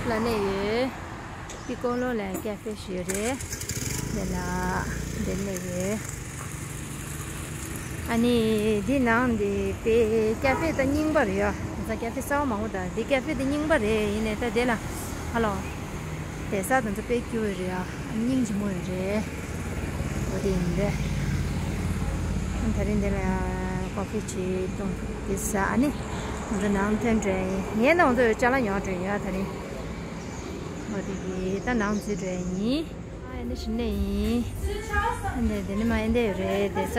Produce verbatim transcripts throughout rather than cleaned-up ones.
ལ་གནས་ཡོད། པི་ཀོ་ལོ་ལ་ཀ་ཧྥེ་ཞིག་ཡོད་རེད། དེ་ལ་འདིར་གནས་ཡོད། ཨ་ནི་འདི་ནང་འདི་དཔེ་ཀ་ཧྥེ་ད་རྙིང་པ་རེད་ཡ། ད་ཀ་ཧྥེ་གསར་པ་མང་པོ་འདུག་འདི་ཀ་ཧྥེ་འདི་རྙིང་པ་རེད། ཡིན་ནའི་ད་དེ་ལ་ཧ་ལོ། བསྡད་ས་དང་ཚོ་དཔེ་སྐྱིད་པོ་རེད་ཡ། སྙིང་རྗེ་མོ་ཡོད་རེད། འོ་དེ་ཡིན་རེད། ད་རིང་འདི་ལ་ཀོ་ཧྥི་ཅིག་བཏུང་དེ་ཟ། ཨ་ནི་ང་ཚོ་ནང་ཐོན་འགྲོ་ཡིན། ངས་ནང་ཚོ་ཅ་ལག་ཉོ་འགྲོ་ཡ། ད་རིང་འོ་དེ་གི་ད་ནང་འཛུལ་འགྲོ་ཡ་ཡིན། ཨ་ནི་ཞིག་ནས་ཡིན། ཨ་ནི་དེ་ནི་མ་ཡིན་དེ་རེད་དེ་ས།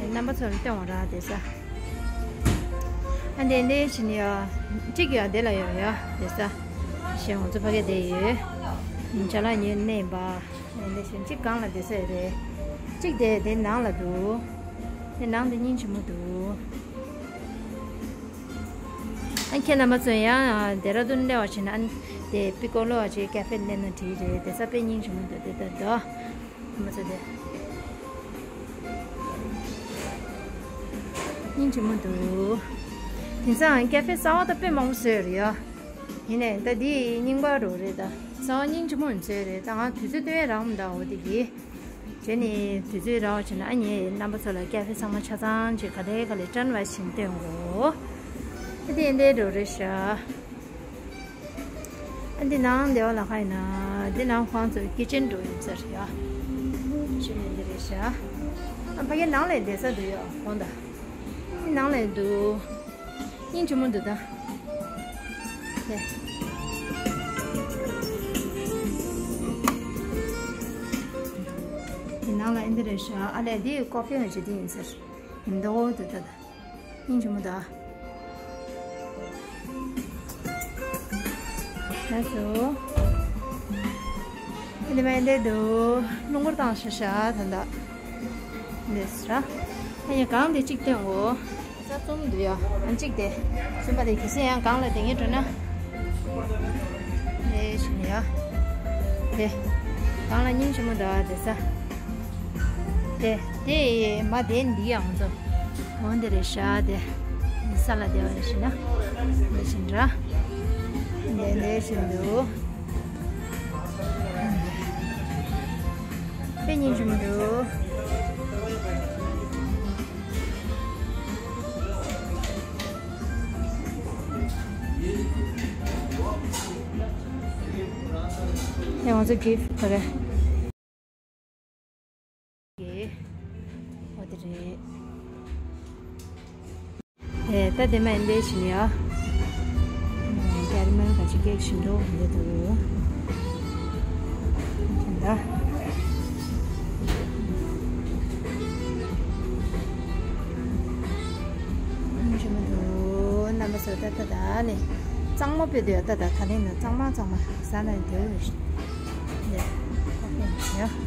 རྣམ་པ་ཚོ་ལ་སྟོན་འོང་ར་དེ་ས། ཨ་འདི་འདི་བྱིན་ཡོད། གཅིག་ཡོད་འདི་ལ་ཡོད་ཡ་དེ་ས། ཞེས་ང་ཚོ་ཕ་གི་བསྡད་ཡོད། ཅ་ལག་ཉོས་ནས་ཡིན་པ། འདི་བྱིན་གཅིག་སྒང་ལ་བསྡད་ས་ཡོད་རེད། གཅིག་དེ་དེ་ནང་ལ་འདུག་དེ་ནང་དེ་སྙིང་རྗེ་མོ་འདུག་ཨ་ཁྱེད་རྣམ་པ་ཚོ་ཡང་དེ་ར་དུ་སླེབས་པ་བྱས་ན་ཨ་དེ་པི་ཀོ་ལོ་བ་ཅིག་ཀ་ཧྥེ་སླེབས་ན་འགྲིག་རེད། དེ་ས་དཔེ་སྙིང་རྗེ་མོ་འདུག་དེ་ལྟར་འདུག་མ་ཚོད་དེ། སྙིང་རྗེ་མོ་འདུག་དེང་སང་ཀ་ཧྥེ་གསར་པ་ད་དཔེ་མང་པོ་བཟོས་རེད་ཡ། ཡིན་ནའི་ད་འདི་རྙིང་པ་རུ་རེད་ད། གསར་པ་སྙིང་རྗེ་མོ་བཟོས་རེད་ད། ང་དུས་ཚོད་སྟོན་ཡས་རག་མི་འདུག་འོ་དེ་གི། དེ་ནི་དུས་ཚོད་རག་བྱས་ན་ཨ་ནི་རྣམ་པ་ཚོ་ལ་ཀ་ཧྥེ་ཚང་མ་ཆ་ཚང་ཅིག་ག་ལེ་ག་ལེ་བཀྲམ་པ་བཞིན་སྟོན་གོ། ཨ་དེ་འདྲ་རུ་རེད་ཤག་ཨ་འདི་ནང་སྡེ་བ་ལ་ཁ་ཡིན་ན་འདི་ནང་ཁོང་ཚོའི་ཀི་ཅན་འགྲོ་ཡིན་ས་རེད་ཡ། ཞེས་མི་འདི་རེད་ཤག་ཨ་ཕ་གི་ནང་ལ་བསྡད་ས་འདུག་ཡ་ཁོང་ད། འདི་ནང་ལ་འདུག་སྙིང་རྗེ་མོ་འདུག་ད། དེ། འདི་ནང་ལ་ཨ་འདི་རེད་ཤག་ཨ་ལས་འདི་ཀོ་ཧྥི་ཡང་བྱེད་དེ་ཡིན་ས་རེད། ཡིན་མདོག་འདུག་ད་ད། སྙིང་རྗེ་མོ་ད། ལགས་སོ། ཨ་ནི་མ་འདི་འདུག་རླུང་འཁོར་བཏང་ཤག་ཤག་ད་ད། འདི་ཟེར། ཨ་ཡ་གང་འདི་གཅིག་སྟོན་འོ། ས་གསུམ་འདུག་ཡ། ཨ་གཅིག་དེ། གསུམ་པ་དེ་གལ་སྲིད་ཡང་གང་ལ་དེ་ངས་འགྲོ་ན། དེ་བྱིན་ཡ། དེ། གང་ལ་སྙིང་རྗེ་མོ་འདུག་དེ་ས། དེ། དེ་མ་དེ་འདི་ཡང་ཚོ། འོ་འདི་རེད་ཤག་དེ། ས་ལ་དེ་བ་རེད་ཤི་ན། འདི་བྱིན་ར། དེ་འདི་བྱིན་འདུག་དཔེ་སྙིང་རྗེ་མོ་འདུག་ཡང་ང་ཚོ་གིཕ་ཊི་ག་རེ། ཨོ་དེ་རེད། ཨེ་ད་དེ་མ་ཨེ་འདྲ་ཞིག་ཡ། ཀེ་ར་མེལ་ག་ཅིག་ཀེག་བཞིན་འགྲོ་འདི་འདུག་དེ་འདྲ། ཉིན་རིང་མོ་འདུག་རྣམ་པ་ཚོ་ད་ལྟ་ད་ནི་གཙང་མ་དཔེ་འདུག་ད་ལྟ་ད་ནི་ན་གཙང་མ་གཙང་མ་ཟ་ན་འདོད་ཡོད་ཤི་ནས་ཁོ་ཕན་ཡོད། ལག་པ་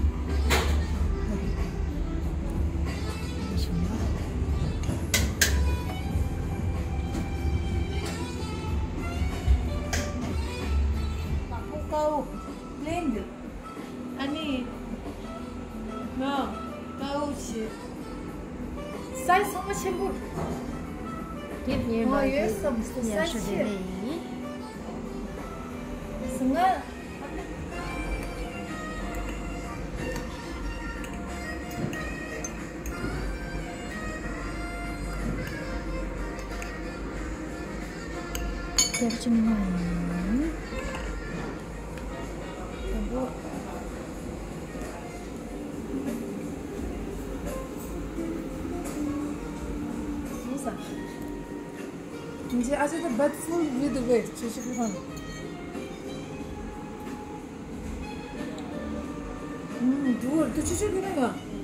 དཀར་པོ་ལེན་འདུག་ཨ་ནི། ང་། དཀར་པོ་བྱས། སའི་ཚང་མ་ཆེན་པོ། རྒྱབ་ཉེ་བ་ཡོད་བསམ་སོང་། སའི་ཆེ། ང་། རྒྱབ་ཆེན་མོ་ཡིན།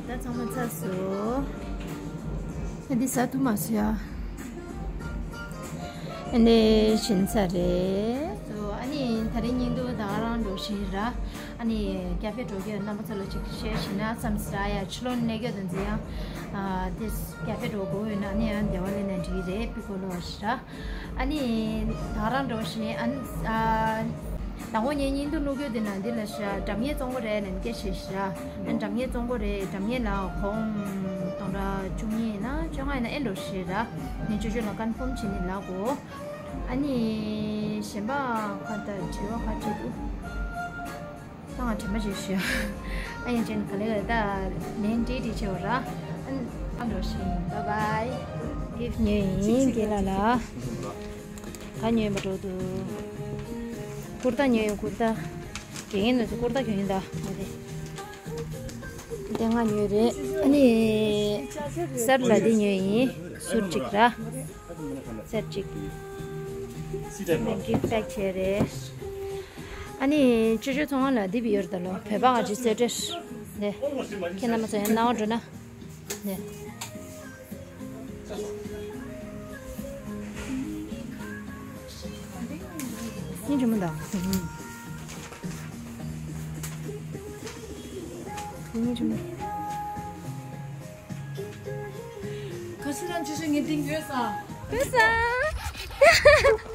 ད་ཚང་མ་ཚར་སོང་། ཨ་འདི་ཟ་ཐུབ་མ་སོང་ཡ། ཨ་ནི་ཕྱིན་ཚར་རེད། ཨ་ནི་ད་རིང་ཉིན་དུ་ད་ག་རང་འགྲོ་བཞིན་ར། ཨ་ནི་ཀ་ཧྥེ་འགྲོ་གི་ཡོད། རྣམ་པ་ཚོ་ལ་ཅིག་བཤད་ཞིག་ན་བསམ་སྲིད་ཡ། ཕྱི་ལོགས་གནས་གི་ཡོད་དུ་འཛིན་ཡང་། ཨ་དེ་ཀ་ཧྥེ་འགྲོ་དགོས་ཡོད་ན་ཨ་ནི་ཡང་སྡེ་བ་ལེན་ན་འགྲིག་རེད། པི་ཀོ་ལོ་བ་ཞིག་ར། ཨ་ནི་ད་ག་རང་འགྲོ་བཞིན་ཨ་ནི་ཨ། ད་ངོ་ཉེ་ཉིན་དུ་ནུ་གོ་དེ་ན་འདི་ལ་ཤ་འགྲམ་ཉེ་བཙོང་གོ་རེད་ནན་སྐད་བཤད་ཤ། ཨ་འགྲམ་ཉེ་བཙོང་གོ་རེད། འགྲམ་ཉེ་ལ་གོང་སྟོང་ཕྲག་བཅུ་གཉིས་ཡིན་ན་བཅོ་ལྔ་ཡིན་ན་ཨེ་འགྲོ་ཤེས་ར། ནི་ཅོ་ཅོ་ལ་ཀན་ཕོམ་བྱེད་ནི་ལ་གོ། ཨ་ནི་གཞན་པ་ག་ད་དྲི་བ་ག་དྲི་འདུག་ད་ང་དྲི་མ་ཅིག་ཞུ། ཨ་ཡིན་ཅན་ག་ལེ་ལ་ད་ལན་ཏིག་ཏིག་བྱེད་བ་ར། ཨ་ཨ་འགྲོ་ཤིང་། བཱའི་བཱའི། གིཕ་ཉོས་ཡིན་རྒན་ལགས་ལ། ག་ཉོས་མ་འགྲོ་འདུག་ཀུར་ཏ་ཉོས་ཡིན། ཀུར་ཏ། རྒན་ཡིན་ནོ་ཚོ་ཀུར་ཏ་གྱོན་ཡིན་ད་མ་རེད། དེ་ང་ཉོས་རེད། ཨ་ནི་སར་ལ་འདི་ཉོས་ཡིན། སུར་གཅིག་ར། སར་གཅིག་གིཕ་པེག་བྱས་རེད། ཨ་ནི་ཅོ་ཅོ་ཚོང་ཁང་ལ་འདི་བི་ཡོད་རེད་ད་ལོ། བོད་པ་ག་ཅི་སེ་ཏྲེ་རེད། ཁྱེད་རྣམ་པ་ཚོ་ཡང་སྣང་བ་འགྲོ་ན། ནས། སྙིང་རྗེ་མོ་འདུག་སྙིང་རྗེ་མོ། ཁ་སི་རང་ཅི་ཞིག་ངས་འདི་ཉོས་ས། ཉོས་ས།